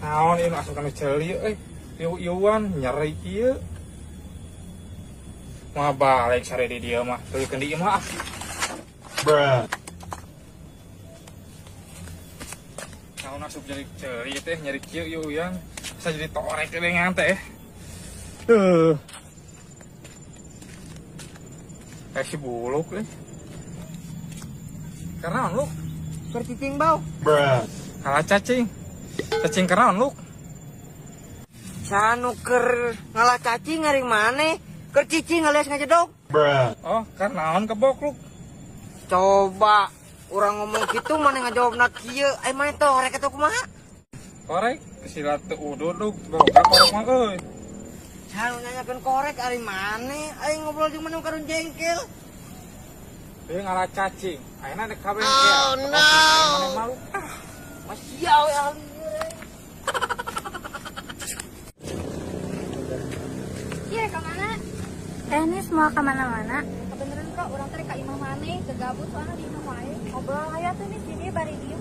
Naon ieu asup kana ceuli euy. Ieu-ieuan nyeri kieu. Mah balik sare di dieu mah. Tuluy di imah ah. Bruh. Naon asup jadi ceuli teh nyeri kieu ieu-ieuan. Bisa jadi torek dengan teh. Tuh. Kayak si buluk euy. Karena lu percicing bau. Bruh. Kalah cacing. Cacing keraon lu. Sanu ker ngalah cacing ngari maneh, keur cicing alias ngajedog. Bruh. Oh, karnaon kebok lu. Coba urang ngomong kitu maneh ngajawabna kieu, ai maneh torek atau kumaha? Korek kesilat teu udud lu, boga korek mah euy. Sanu nanyakeun korek ari maneh, aing ngobrol jeung maneh karun jengkel. Ieu ngalah cacing, ayeuna dek kabeh. Oh no. Maneh malu. Ah, masih we ahli. Iya, kemana? Ini semua kemana-mana. Kebeneran kok, orang tadi ke imah maneh, kegabut soalnya di imah wae. Ngobrol aja tuh nih sini bari diem.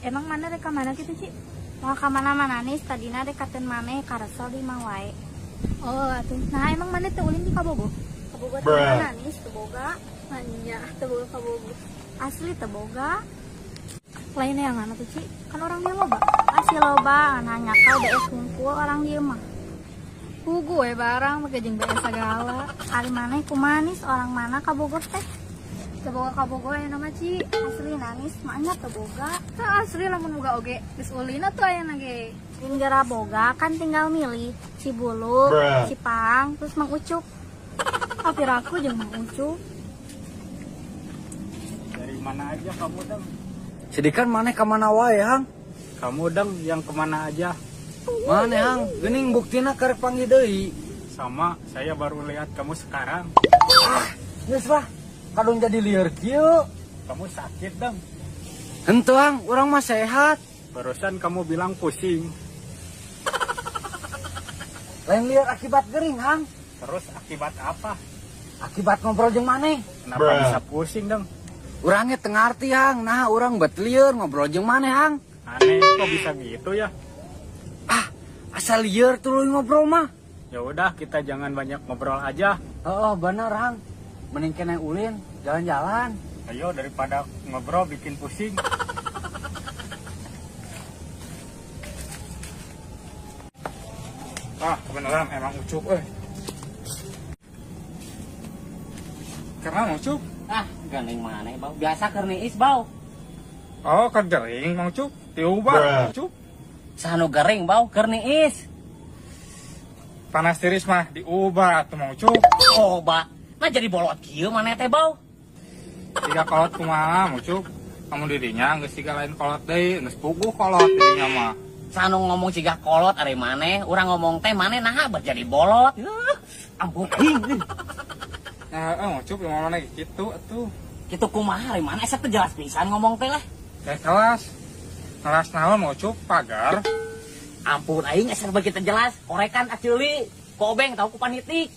Emang mana rek mana gitu sih? Mau kemana-mana nih, tadina dekatin maneh karesel di imah wae. Oh, atuh. Nah, emang mana teu ulin di Kabogo? Kabogo teh mana nih, teu boga. Manya, teu boga Kabogo. Asli teu boga. Lainnya yang mana tuh, Ci? Kan orang dia loba. Asli loba, nanya kau BS kumpul orang dia mah. Pugu we barang make jeung BS sagala. Ari maneh kumanis orang mana ka Bogor teh? Teu boga ka Bogor aya nama Ci. Asli nanis maknya teu boga. Teu asli lamun boga oge geus ulin atuh aya ge. Ringgera boga kan tinggal milih Cibulu, Cipang, terus Mang Ucup. Apir aku jeung Mang Ucup. Dari mana aja kamu, Dang? Sedikan maneh ka mana wae, Hang? Kamu Dang yang kemana aja? Maneh, Hang, geuning buktina karek panggih deui. Sama, saya baru lihat kamu sekarang. Ah, geus lah. Kadung jadi lieur kieu. Kamu sakit, Dang? Henteu, Hang, urang mah sehat. Barusan kamu bilang pusing. Lain lieur akibat gering, Hang. Terus akibat apa? Akibat ngobrol jeung maneh. Kenapa bisa pusing, Dang? Urangnya teu ngarti, Hang. Nah, urang bet lieur ngobrol jeung maneh, Hang. Aneh, kok bisa gitu ya? Ah, asal lieur tuluy ngobrol mah. Ya udah, kita jangan banyak ngobrol aja. Oh, bener, Hang. Mending kena ulin, jalan-jalan. Ayo, daripada ngobrol bikin pusing. Ah, kebenaran emang Ucup euy. Karena Ucup? Ah, gandeng maneh, Bau. Biasa keur niis, Bau. Oh, keur gering Mang Ucup. Tiuba, Ucup. Sanu gering, Bau, keur niis. Panas tiris mah diubat tuh Mang Ucup. Oh, ba. Nah jadi bolot kieu maneh teh, Bau. Siga kolot kumaha, Mang Ucup? Kamu dirinya geus siga lain kolot deui, geus puguh kolot dirinya mah. Sanu ngomong siga kolot ari maneh, urang ngomong teh maneh naha bet jadi bolot. Ampun aing. Nah, Mang Ucup yang mana gitu atuh. Kitu kumaha ari maneh asa teu jelas pisan ngomong teh lah. Kayak kelas. Kelas naon Mang Ucup pagar. Ampun aing asa begitu jelas, korekan aceuli, kobeng tau ku panitik.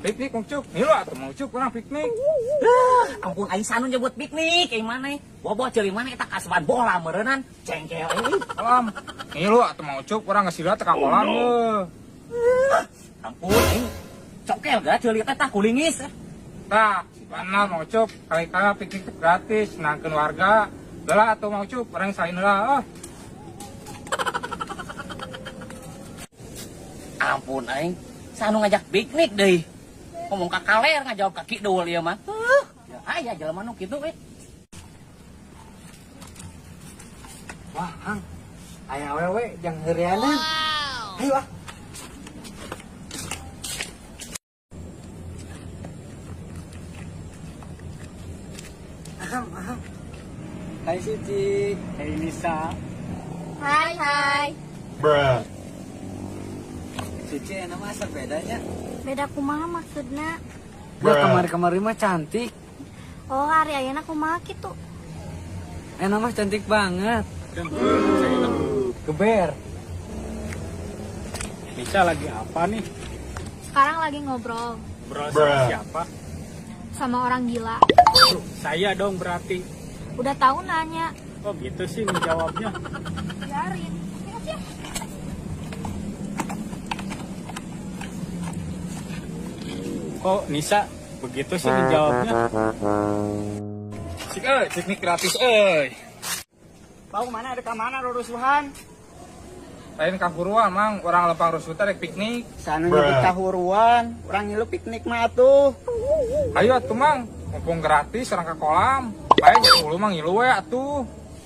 Piknik Mang Ucup, ngilu atuh Mang Ucup urang piknik. Ampun aing sanu nyebut piknik aing maneh. Bobo ceuli maneh eta kasuban bola meureunnan, cengkel aing. Kolam. Ngilu atuh Mang Ucup urang geus sila teh ka kolam ye. Ampun aing. Cokel ga ceuli teh tah kulingis. Tah, benar Mang Ucup, kali-kali piknik gratis nangkeun warga. Heula atuh Mang Ucup, urang salin heula. Ampun aing, sanu ngajak piknik deui. Ngomong ka kaler ngajawab ka kidul ieu mah. Ya aya jelema nu kitu we. Wah, Hang. Aya awewe jang heureanan. Ayo ah. Aham, aham. Hai Suci, hai Nisa. Hai, hai. Bruh. Suci enak mah asa bedanya. Beda kumaha maksudna? Ya kamari-kamari mah cantik. Oh, hari ayeuna kumaha kitu? Enak mah cantik banget. Geber. Nisa lagi apa nih? Sekarang lagi ngobrol. Ngobrol sama siapa? Sama orang gila. Saya dong berarti. Udah tahu nanya. Kok gitu sih menjawabnya? Biarin. Oke, Kok Nisa begitu sih menjawabnya? Cik euy, piknik gratis euy. Bau mana ada ka mana rurusuhan? Lain kahuruan mang, urang lempang rusuh teh rek piknik. Sana nyebut kahuruan, urang ngilu piknik mah atuh. Ayo atuh mang, mumpung gratis urang ke kolam. Ayo nyari mang ngilu we atuh.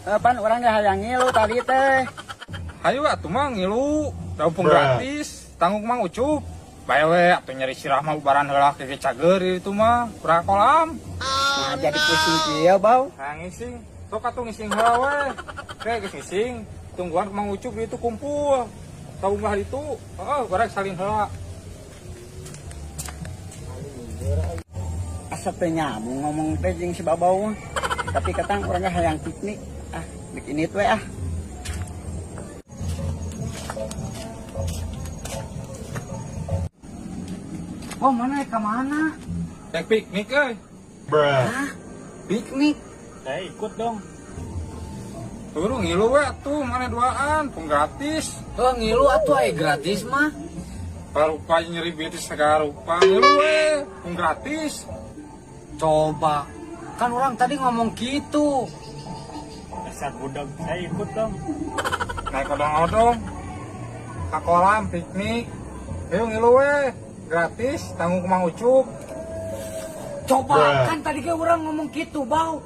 Pan urang ge hayang ngilu tadi teh. Ayo atuh mang ngilu, da mumpung gratis, tanggung Mang Ucup. Bae we atuh nyari sirah mah ubaran heula ke cager itu mah, urang ke kolam. Nah, jadi pusing kieu bau. Nah ngising, sok atuh ngising heula we. Oke geus ngising, tungguan Mang Ucup itu kumpul. Saunglah itu, heeh urang saling heula. Asa teh nyambung ngomong teh jeung si Babau mah. Tapi katang urang ge hayang piknik. Ah, bikin itu we ah. Oh, mana ka mana? Rek piknik euy. Hah? Piknik? Saya ikut dong. Turu ngilu we atuh mana duaan, pun gratis. Oh, ngilu atuh aya gratis mah. Rupa nyeri betis segala rupa ngilu we, pun gratis. Coba. Kan orang tadi ngomong gitu. Dasar budak, saya ikut dong. Naik odong-odong. Ka kolam piknik. Ayo ngilu we, gratis, tanggung ku Mang Ucup. Coba kan tadi ge orang ngomong gitu, Bau.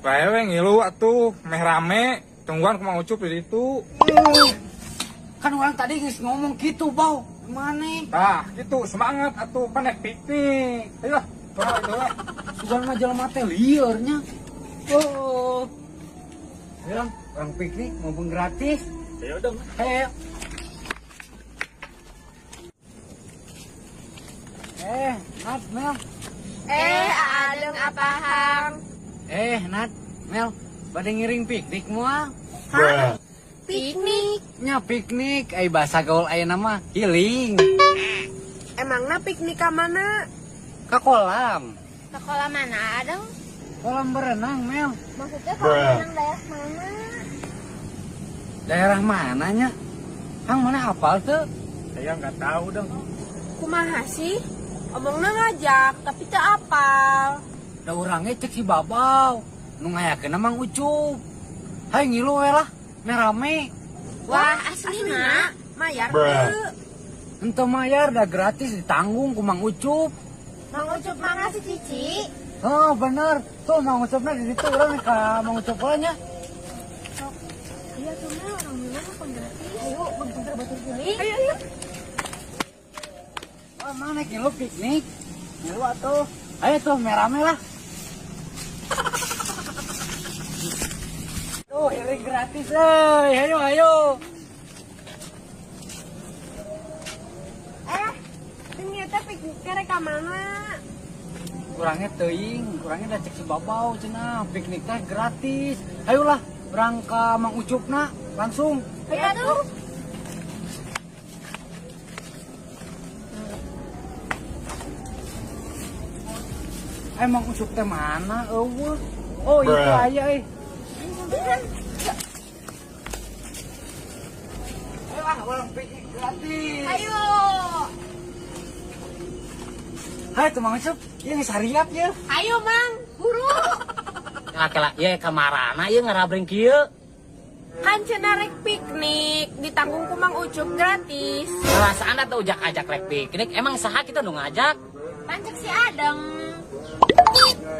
Bae we ngilu atuh, meh rame, tungguan ku Mang Ucup di situ. Kan orang tadi geus ngomong gitu, Bau. Mana? Tah, gitu semangat atuh kan naik piknik. Ayo lah, tolong itu we. Sugan mah jelema teh lieur nya. Oh. Ayo, orang piknik mumpung gratis. Ayo dong. Ayo. Nat, Mel. Adeng apa hang? Nat, Mel, bade ngiring piknik moal? Hah? Piknik? Nya piknik, ai bahasa gaul ayeuna mah healing. Emangna piknik ka mana? Ka kolam. Ke kolam mana, Adeng? Kolam berenang, Mel. Maksudnya kolam berenang daerah mana? Daerah mananya? Hang mana hafal tuh? Saya nggak tahu dong. Kumaha sih? Omongna ngajak, tapi teu apal. Da urangnya cek si Babau. Nu ngayakeun Mang Ucup. Hayu ngilu we lah, meh rame. Wah, aslina mayar teu. Henteu mayar da gratis ditanggung ku Mang Ucup. Mang Ucup mana si Cici? Oh, bener. Tuh Mang Ucupna di ditu urang ka Mang Ucup heula nya. Iya tuh Mel, orang ngilu mah gratis. Ayo, bentar batur healing. Ayo, ayo. Wah, mana ngilu piknik? Ngilu atuh. Ayo tuh meh rame lah. Tuh, healing gratis euy. Ayo, ayo. Ternyata pikniknya rek ka mana? Kurangnya teuing, kurangnya da cek si Babau cenah, piknik teh gratis. Ayolah, urang ka Mang Ucupna langsung. Ayo tuh. Mang Ucup teh mana eueuh? Oh, itu aya euy. Ayo ah, urang piknik gratis. Ayo. Hai, tuh Mang Ucup, ieu geus hariap ye. Ayo, Mang, buru. Kela ieu kamarana ieu ngarabring kieu. Kan cenah rek piknik, ditanggung ku Mang Ucup gratis. Perasaan atuh ujak-ajak rek piknik, emang saha kitu nu ngajak? Pancek si Adeng.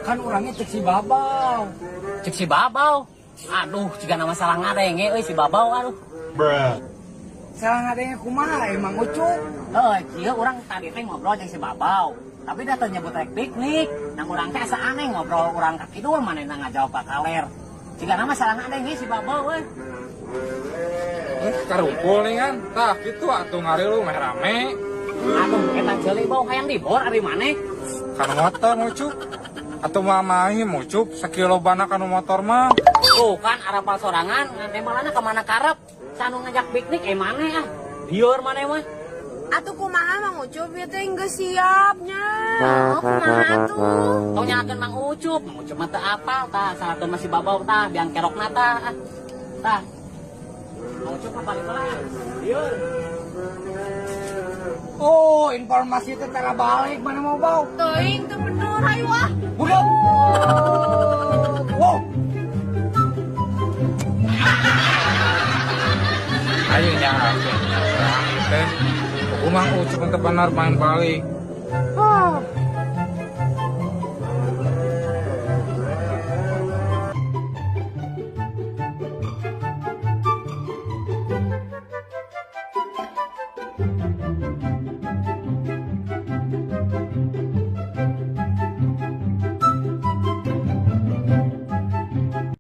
Kan urangnya cek si Babau. Cek si Babau. Aduh, jika nama salah ngadenge euy si Babau aduh. Salah ngadenge kumaha Mang Ucup? Heuh, kieu urang tadi teh ngobrol jeung si Babau. Tapi da teu nyebut rek piknik. Nang urang teh asa aneh ngobrol urang ka kidul manehna ngajawab ka kaler. Jika nama salah ngadenge si Babau euy. Karumpul nih kan. Tah kitu atuh ngarilu meh rame. Aduh, eta ceuli bau hayang dibor ari maneh. Kanu motor Ucup. Atuh mamahi Ucup sakilo bana kanu motor mah. Tuh kan arapal sorangan, ngantemalana ka mana karep. Sanu ngajak piknik maneh ah. Lieur maneh mah. Atuh kumaha Mang Ucup ieu teh geus siap nya. Oh, kumaha tuh? Tong nyalakeun Mang Ucup, Mang Ucup mah teu apal tah, salahkeun masih Babau tah, biang kerokna tah. Ah. Tah. Mang Ucup mah balik heula. Lieur. Oh, informasi teh tara balik mana mau bau. Teuing teu bener hayu ah. Budak. Wow. Ayo nya teh. Mang Ucup teu bener main balik. Ah.